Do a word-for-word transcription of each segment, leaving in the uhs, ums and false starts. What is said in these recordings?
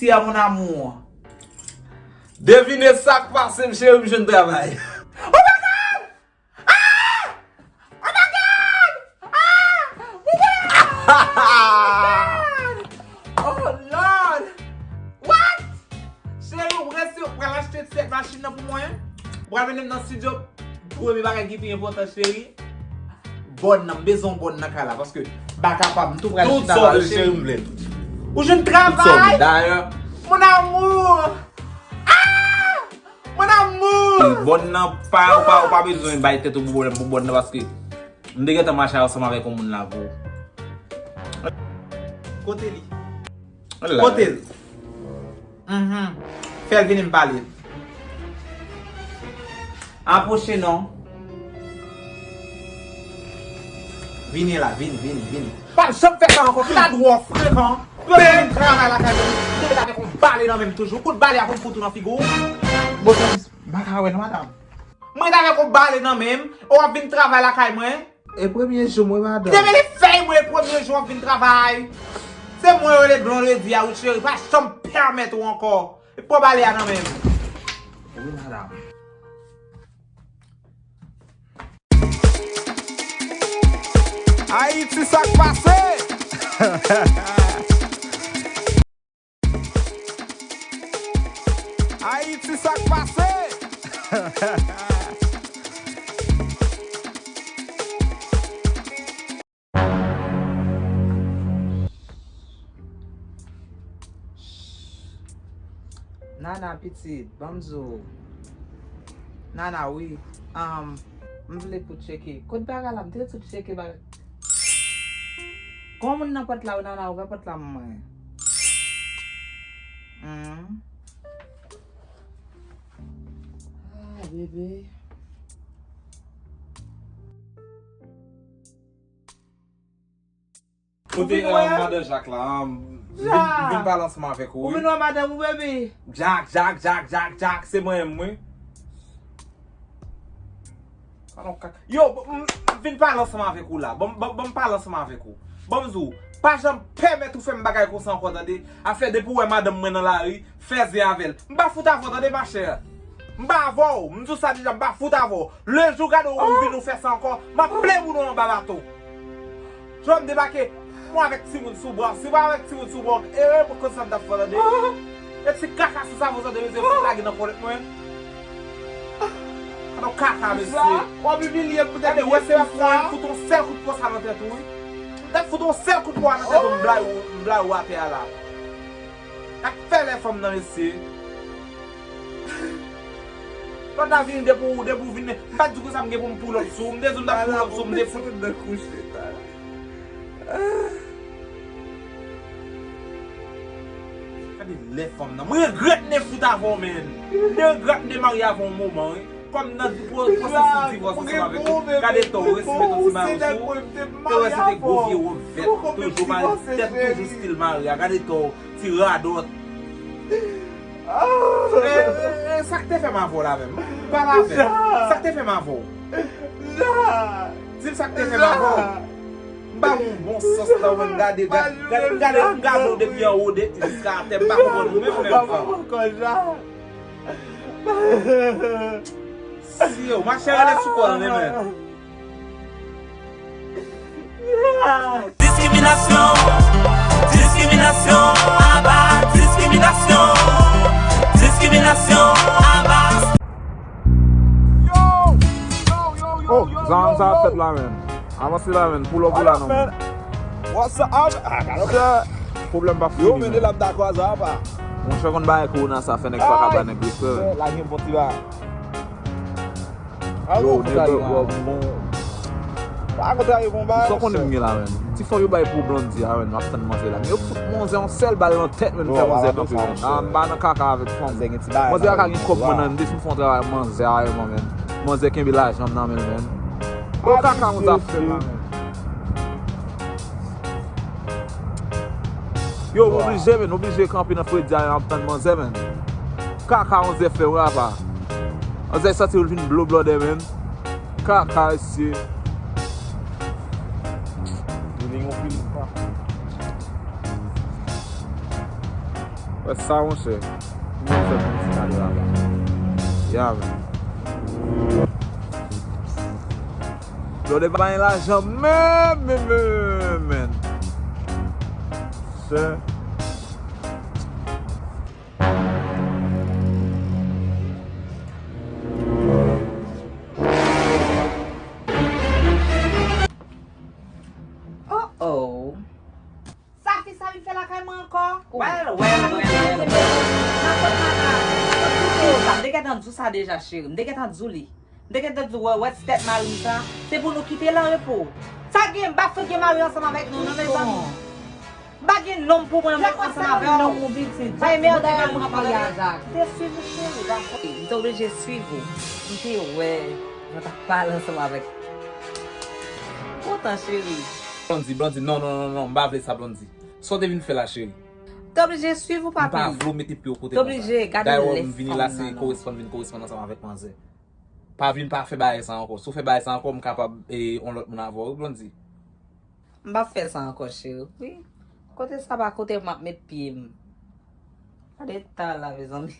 Ti a mon amour. Devine sa k pase m, cheri, m jwenn travay. Oh my God! Ah! Oh my God! Ah! Oh Lord! What? Cheri, ou prese, ou pral achte ti sèt machin nan pou mwen? Ou pral mennen m nan studio? Premye bagay ki pi enpòtan, cheri, bòn nan, m bezwen yon bòn nan kay la, paske m pa kapab, m tou pral chita la, cheri. Tout sa w vle, cheri, m vle l. Ou jwenn travay? Tout sa w vle. Dayè, mon amour! Ah! Mon amour! Bòn nan, pa, ou pa, ou pa bezwen bay tèt ou pou pwoblèm pou bòn nan, paske m te gentan mache ansanm avèk yon moun la pou. Kote li? Kote l? Mhm. Fè l vini m pale. Apwoche non. Vini la, vini, vini, vini. Pa janm fè sa ankò, tout la twò frekan. Yo vin travay lakay mwen. Mwen ret avèk yon bale nan men m toujou. Kout bale a pou m fout ou nan figi w. Bon, m pa ka wè non, madanm. Mwen ret avèk yon bale nan men m. Ou ap vin travay lakay mwen. E premye jou mwen, madanm. Demen li fèy mwen, e premye jou w ap vin travay. Se mwen yo rele Blondedy a, wi, cheri. Pa janm pèmèt ou ankò. E pran bale a nan men m. Wi, madanm. Ayiti, sa k pase? Ayiti, sa k pase? Nana, pitit, ban m di w. Nana, wi. Um, m vle pou tcheke. Kot bagay la? M te sot tcheke bagay. Gon moun nan pòt la, wi, Nana, ouvè pòt la pou mwen. Hmm. Ah, bebe. Kote, eh, madan Jak la, ah, m vin, vin pale ansanm avèk ou, wi. Ou vin wè madanm ou, bebe? Jak, Jak, Jak, Jak, Jak, se mwen menm, wi. Alon kaka. Yo, m, m vin pale ansanm avèk ou la. Ban m, ban m, ban m pale ansanm avèk ou. Ban m di w, pa janm pèmèt ou fè m bagay konsa ankò, tande? Afè depi w wè madanm mwen nan lari, fè zen avè l. M pa fout avè w, tande, machè? M pa avè w. M di w sa deja, m pa fout avè w. Lejou gade w vin ou fè sa ankò, m ap plen moun ou anba baton. Jodi m debake, mwen avèk timoun sou bra. Si pa avèk timoun sou bra, ere mwen konn sa m t ap fè, tande. E ti kaka sou sa, mwen tande, mesye, fout lage nan kòlèt mwen. Gade yon kaka, mesye. W ap imilye m pou tande, wè se pou fout yon sèl kout pwa sa nan tèt ou, wi. M t ap fout yon sèl kout pwa nan tèt ou, m blay ou, m blay ou atè a la. Ak fè lè fanm nan, mesye. Lòt la vini depi w, depi w vini. M pa t di konsa m gen pou m pull up sou ou. M te di w m t ap pull up sou ou, m te fout. Gade lè fanm nan. Mwen regrèt m te fout avè w, menn. M te regrèt m te marye avè w yon moman, wi. Kòm nan pwo-, pwosesis divòs ansanm avèk ou. Gade to, w resi met yon ti mayo sou ou. Te wè se te gwo vye wòb vèt, toujou mare, tèt toujou stil mare a. Gade to, ti radòt. E, e, e, sa k te fè m avè w la menm? Pale avè m. Sa k te fè m avè w? Di m sa k te fè m avè w. M ba w yon bon sans la, w menm gade, gade, gade, gade w depi anwo de, jiska atè, m pa konprann ou menm, menm fanm. Si yo, machè rele sou kò l, men. Diskriminasyon, diskriminasyon, aba diskriminasyon, diskriminasyon, aba. Oh, zan sa ap fèt la, men. Avanse la, men. Pull up ou la, non, men. What's up? Ah, gade. Pwoblèm pa fini, men. Yo, men de la m dakò a sa, apa. Monchè, konn bagay kowona sa fè nèg pa ka ba nèg respè, men. Lage yon bon ti bagay. Yo, nèg yo bon. Pa kontrarye bon bagay. Sa w konnen m gen la, men. Ti fò yo bay pou Blondy a, men, m ap tann manzè la. Men yo fout manzè yon sèl bal nan tèt, men, fè manzè kanpe, men. Ah, m pa nan kaka avèk fanm. Manzè a ka gen kòb mwen nan, m te fin fè yon travay manzè a, men. Manzè kenbe lajan m nan men l, men. Bon, kaka manzè ap fè la, men. Yo, m oblije, men, oblije kanpe nan fredi a, men, ap tann manzè, men. Kaka manzè fè, wi, apa. Manzè santi l vin blo blòdè, men. Kaka, mesye. Li gen yon pil pa. Sa, monchè. Mwen fè pou ti kado la, ba. Ya, men. Blonde pa gen lajan menm, menm, menm, menm. Sè. Oh, oh. Sa fi sa vin fè lakay mwen ankò? Well, well, well, well, well. Nan kot madanm, nan kot kote yo sa? M te gentan di w sa deja, cheri. M te gentan di w li. M te gentan di w, wè, wè ti tèt mari m sa. Se pou nou kite l an repo. Sa gen, m pa fout gen mari ansanm avèk nou, non, mezanmi. M pa gen nonm pou mwen, mwen ansanm avè w. Bay mède, mwen ap pale a Jak. M te swiv ou, cheri, dakò. M te oblije swiv ou. M te wè, mwen t ap pale ansanm avèk. Kontan, cheri. Blondy, Blondy, non, non, non, non, m pa vle sa, Blondy. Sa w te vin fè la, cheri? M te oblije swiv ou, papi. M pa vle w mete pye w kote konsa. M te oblije gade lè fanm nan, non. Dayè, w ap vini la, se koresponn, vin koresponn ansanm avèk manzè. Pa vin pa fè bagay sa ankò. Si w fè bagay sa ankò, m kapab, e, yon lòt moun avè w, wi, Blondy. M p ap fè sa ankò, cheri. Wi. Kote sa pa kote m ap met pye m. Gade tan la, mezanmi.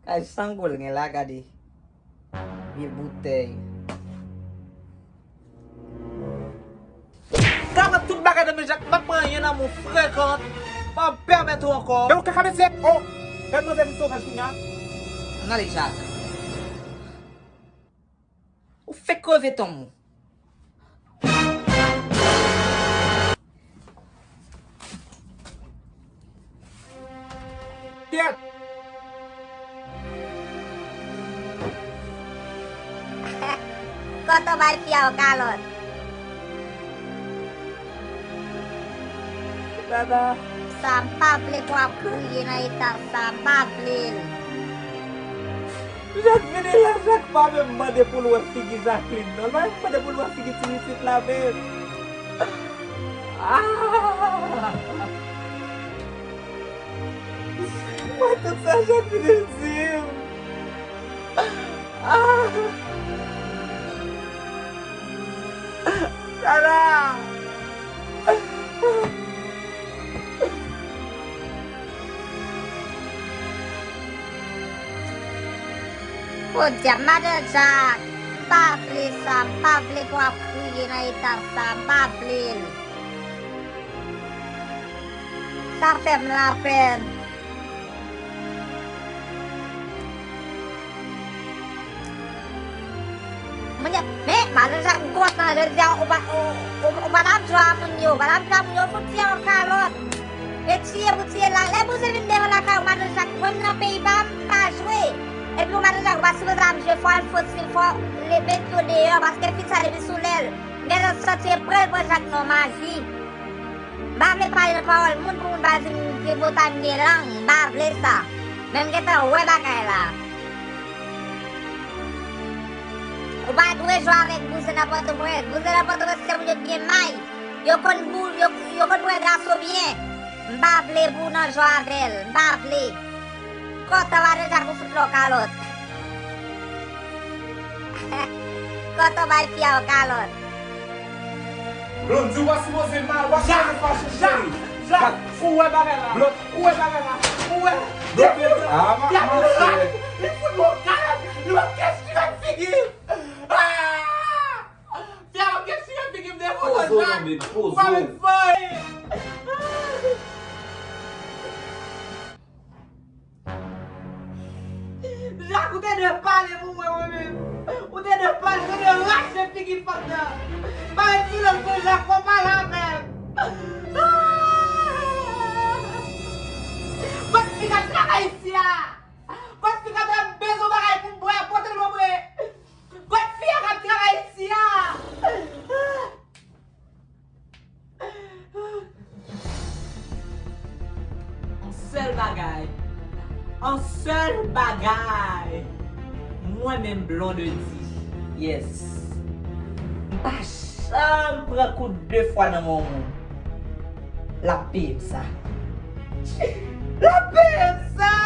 Kay sango l gen la, gade. Vye boutèy. Gade tout bagay nan men Jak, m p ap pran anyen nan men w, frekant. M p ap pèmèt ou ankò. E ou kaka mesye, oh! Gade manzè vin sovaj kounya. Ann ale, Jak. Ou fèk kreve tonm ou. Kyèt! Kote w bay fi a w kalòt? Dada. Sa m pa vle pou w ap kriye nan eta sa, m pa vle l. Jak vini la, Jak pa menm mande pou l wè figi Jacqueline, non. L pa menm mande pou l wè figi ti pitit la menm. Ah! Mwen, tout sa Jak vini l di m. Ah! Dada! Podyab, madan Jak, m pa vle sa, m pa vle pou w ap kriye nan eta sa, m pa vle l. Sa fè m lapèn. Moun yo, men, madan Jak, m kontan, jodi a, ou pa, ou, ou, ou pa t ap jwe a moun yo, ou pa t ap jwe a moun yo, fout fè yon kalòt. E tiye pou tiye la, lè bouzin vin devan lakay ou, madan Jak, mwen m nan peyi pa m, m pa jwe. Epi ou, madan Jak, ou pa sipoze ap jwe, fò al fosil, fò le met yo deyò, paske fi sa depi sou lè l, m gentan santi e pran l pran Jak nan maji. M pa vle pale nan pawòl moun pou moun pa di m Tripotay m gen lang, m pa vle sa. Men m gentan wè bagay la. Ou pa dwe jwe avèk bouzen nan Pòtoprens. Bouzen nan Pòtoprens se moun yo ki gen may. Yo konn bou-, yo, yo konn pran gason byen. M pa vle pou w nan jwe avè l. M pa vle. Kontan pa deja pou fout lò kalòt. Kontan bay fi a w kalòt. Blondy, w pa sipoze mal, w pa sipoze fache, cheri. Jak, ou wè bagay la. Blond, ou wè bagay la. Ou wè. Blond, ah, ma, ma cheri. Li fout mwen kalòt. Li mwen kèch ti figi. Ah! Fi a mwen kèch ti figi m devan. Poze w, non, baby, poze w. Ou pa menm fè. Jak, ou te dwe pale pou mwen, mwen menm. Ou te dwe pale, ou te dwe rache figi fanm nan. Pa retire l pou Jak, fò pale avè m. Kot fi k ap travay isi a? Kot fi k ap bezwen bagay pou m bwè, pote l ban mwen. Kot fi a k ap travay isi a? Yon sèl bagay. Yon sèl bagay. Mwen menm Blondedy. Yes. M pa janm pran kout de fwa nan men yon moun. L ap peye m sa. L ap peye m sa!